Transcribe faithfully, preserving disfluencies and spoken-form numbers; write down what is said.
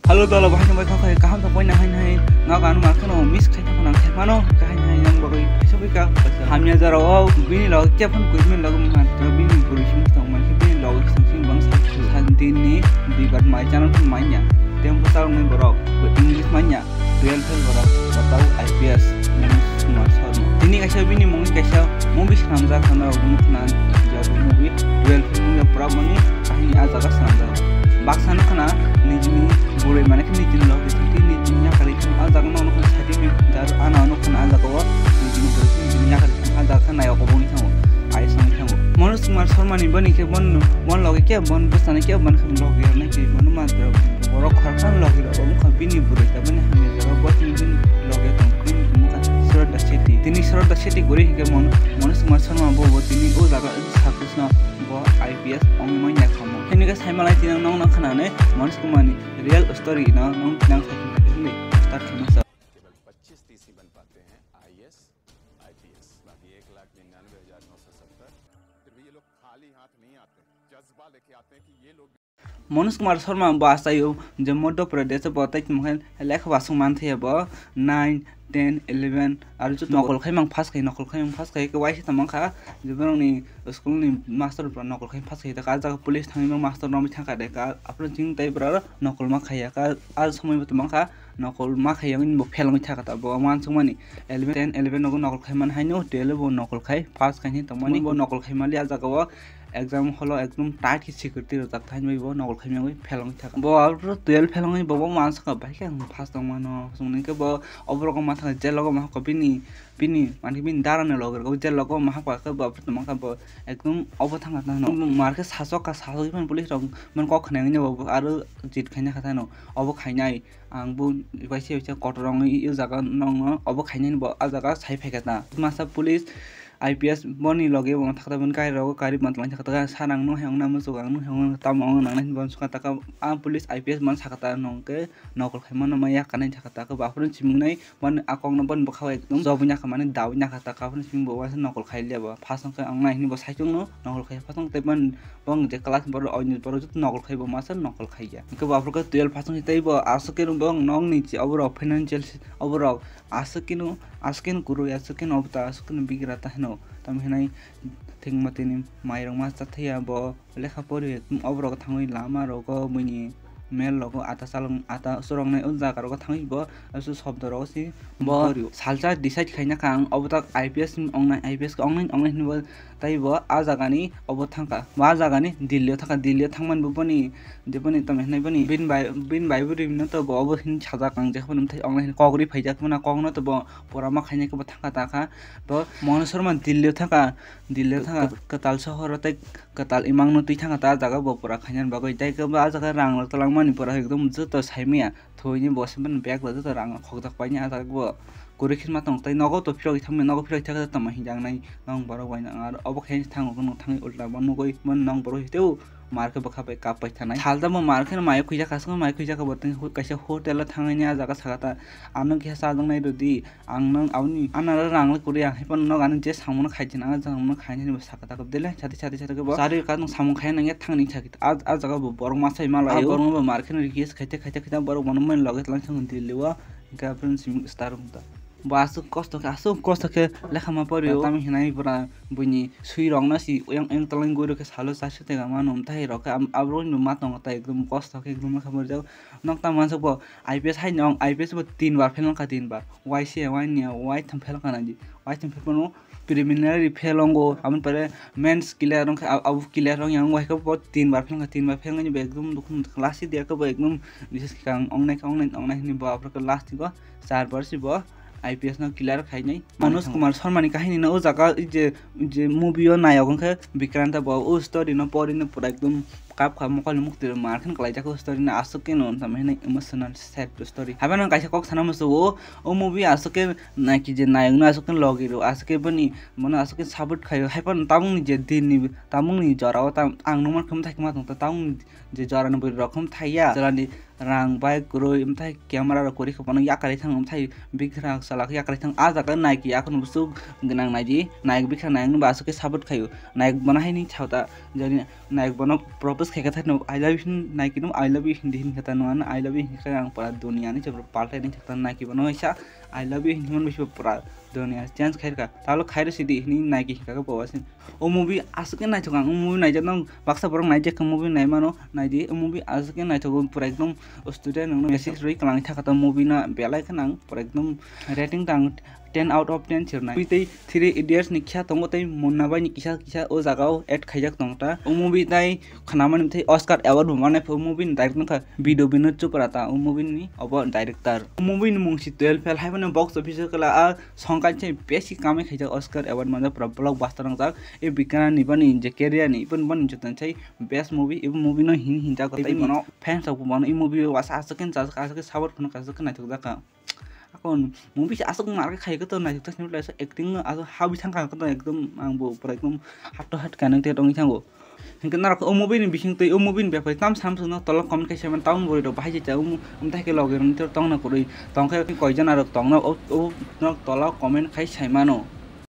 Hello dolo, bahai nang bai kha khai kaham ta poina hai hai nga kanu ma khano miss khai ta khana khai mano kahai hai nang bagwi kaisa bai ka hamya jara o bini log kya phone koi bini log ma to bini buri sing tong ma bini log sing sing bang sa sa din ni di bat mai channel phone mai nya tem ko tal ngai borok bo English mai nya twelve fail borok batao I P S Manoj Kumar Sharma tini kaisa bini mung kaisa movie swnamjak khana rok nukna jadu movie twelve fail mung pura mani kahini a jaga swnamjak baksa nukna nijini buri mane khe nijini log nijini yakari thang a jaga no nukna sadi me dar ana nukna a jaga o nijini buri nijini yakari thang a jaga khe nayok oboni thango ai songni thango Manoj Kumar Sharma ni boni khe bon bon loge khe bon bwsani khe bon khe loge nai khe bon ma borok khoroksa loge rok bini buri ta bini hamya jaga bo tini bini loge tong bini mukha Srota Shetty tini Srota Shetty guri hinkhe Manoj Kumar Sharma bo bo tini o jaga success no bo I P S ongwi manya kamo. Hini khe saimalai tini nong nang khanani Manoj Kumar ni real story no nong nang start khaima sa. केवल पच्चीस तीस ही बन पाते हैं IAS IPS, बाकी एक लाख निन्यानवे हजार नौ सौ सत्तर। फिर भी ये लोग खाली हाथ नहीं आते, जज्बा लेके आते हैं कि ये लोग Manoj Kumar Sharma bo achaio je Madhya Pradesh bo tai tongkhe lekha basung man thaya bo nine, ten, eleven aro joto nokol khai mang pass khai nokol khai mang pass khai ke waisa tongmang kha je borok ni school ni master bo nokol khai pass khai ta ka jaga police thangwi mang master romwi thangkha de ka aphuru chini tai bwraro nokol ma khaiya ka a somoi bo tongmang kha nokol ma khaiya wngwi bo fail wngwi thangkha ta bo wansukmani eleven, ten, eleven nogo nokol khai man haino twelve bo nokol khai pass khai tongmani bo nokol khai mali a jaga o exam holo ekdom tight khe security rwjak thai bai bo nokol khai mangwi phelong thaka bo aro twelve phelongwi bo bo mansa ka bai khe ang pass tong mano chwngni khe bo oborok ma thang jail o ma hokha bini bini mani bini dara ni loge rwgo jail o ma hokha khe bo tongma kha bo ekdom obo thang kha no mar khe sasok ka sasok bini police rok man kok khna ngi bo aro jit khaina kha thano obo khainai ang bo waisa waisa kotor wngwi o jaga nokno obo khainani bo a jaga sai phaikha ta masa police I P S boni loge bo thakta bini gari rogo gari matwlai thakta sa nang no heng na muchuk ang no heng tamo ang nang nai bo sukha taka a police I P S man sakata nongke nokol khai mano maya kanai thakta ko baphuru chimungnai boni akok no boni bwkha ekdom jobwi nyakha mani dawi nyakha taka phuru chimung bo waisa nokol khai liya bo phasong khe ang nai hini bo saichung no nokol khai phasong tei boni bong je class borok oinwi borok joto nokol khai bo masa nokol khai ya hwnkhe bo aphuru khe twelve phasong tei bo aswk khe bong nokni je oborok financial oborok aswk khe no aswk khe no kwrwi aswk khe no obota aswk khe no bigra ta hino tamo hinai thwngma tini mairok ma cha thaya bo lekha pori oborok thangwi lama rogo buini mel rogo ata chalok ata chwroknai o jaga rogo thangwi bo aswk sobdo rogo se bo salsa decide khaina kha ang obo tak I P S ongnai I P S ongnai ongnai hinwi bo. Tai bo a jagani obo thangkha, bo a jagani Delhi o thangkha, Delhi o thangmani bo boni je boni tamo hinai boni bini bai bini bai bwrwi no to bo obo hin sajak ang je boni bwthai ong nai hin kok ri phaijak mano kok no to bo pura ma khainai khe bo thangkha ta kha. Bo Mohan Sharma Delhi o thangkha, Delhi o thangkha kwtal sohor o tei kwtal imang no twi thangkha ta a jaga bo pura khainani bagwi tei khe bo a jaga rang rok twlangmani pura ekdom joto saimaya. Thwini bo se bini bag bo joto rang khokjak paini a jaga bo kwrwi khe ma tong tei nogo to phirogwi thangmani nogo phirogwi thangkhe tamo hinjak nai nong borok bai nang aro obo khe thango khe nung thangwi ulta bo nugwi mani nong borok hiteu mar khe bwkha bai kap pai thanai salta bo mar khe mai khwijak aswk mai khwijak bo tei kaisa hotel o thangwi a jaga saka ta ano khe chajaknai rwdi ang nang aboni anara rang le kwrwi ang haiphano nog ani je samung no khai di nang ang samung no khainani bo saka ta khe bwdele chati chati chati khe bo charwi kha samung khai nang ya thangni sakhe. Ah, ah jaga bo borok masa ima lai o. Borok no bo mar khe no request khaite khaite khaite borok bono mani loge tlang thang Delhi o. Hingke aphuru simi star wngta. Bo aswk kosto khe aswk kosto khe lekha ma pori o. Tamo hinai pura buini sui rok no si oyang oyang tolong goi rok khe salo charshi tega mano tai rok khe aborok ni ma tongo tai ekdom kosto khe ekdom lekha pori jak. Nok tamo mansuk bo I P S hai no I P S bo tin bar phel wngkha tin bar. Y C A Y ni ya, y thum phel wngkha nai di. Y thum phel phano preliminary phel wngo, aboni pore mains clear wngkha, abo clear wngya wngwi khe bo tin bar phel wngkha, tin bar phel wngwi bo ekdom dukhu last dia khe bo ekdom bises khe ang ongnai khe ongnai ongnai hinwi bo aphuru khe last o char bar se bo I P S no clear khainai. Manoj Kumar Sharma ni kahini no o jaga je, je movie o nayok wngkhe Vikrant bo o story no pori no pura ekdom kap kha mokol ni mukti rok mar khe no kwlai jak o story no aswk khe no tamo hinwi emotional sad story. Haiphano kaisa kok sana muchungo o movie aswk khe naiki je nayok no aswk khe logi rw aswk khe boni bono aswk khe support khaio haiphano tabuk ni je din ni tabuk ni jora o ang nukmani khe bwthai khe ma tongkha tabuk ni je jora ni bwrwi rok khe bwthai ya jora ni rang bai kwrwi, wngthai camera rok kwrwi khe bono yakarwi thang, wngthai bikhra salak yakarwi thang. A jaga Nike akhorno bwswk gwnang naidi, Nike bikhra Nike no bo aswk khe support khaio. Nike bono haini chao ta, jani Nike bono propose khaikha thai no, "I love you," hin Nike no "I love you" hindi hinkha ta, no ano "I love you" hinkha ang pura duniya ni chwpra paltai ni thakta Nike bono waisa "I love you" hinwi mano pura duniya change khairkha. Talo khairo sidi hinwi Nike hinkha khe bo waisa. O movie aswk khe naithok ang, o movie naijak nang baksa borok naijak khe movie naimano naidi, o movie aswk khe naithok, pura ekdom student nangno message rwi kwlangwi thakha ta movie no belai khe nang pura ekdom rating tang ten out of ten sirnai. Tei Three Idiots ni kisa tongo tei Munna bai ni kisa kisa o jaga o add khaijak tong ta. O movie tai khnamani tei Oscar award bo manai pho, o movie ni direct wngkha Bido Binod Chopra ta o movie ni obo director. O movie ni mung si twelve fail hai phano box office o kala a songkha se besi kamai khaijak Oscar award manjak pura blockbuster wngjak. E Vikrant ni bani je career ni bani bani joto sai best movie, e movie no hin hinjak tei bono fans rok bo bono e movie o wasa aswk khe chajak aswk khe support kheno aswk khe naithok jak kha. Akon movie se aswk mar khe khai khe to naithok jak sini lai acting no aswk habi thang kha to ekdom ang bo pura ekdom heart to heart connected wngwi thango. Hinkhe norok o movie ni bising twi o movie ni bepari tam sam sung no tolo comment khe seven town bori rok bahai se cha um umthai khe logi rok tong na kwrwi tong khe koi jana rok tong no o o norok tolo comment khai sai mano.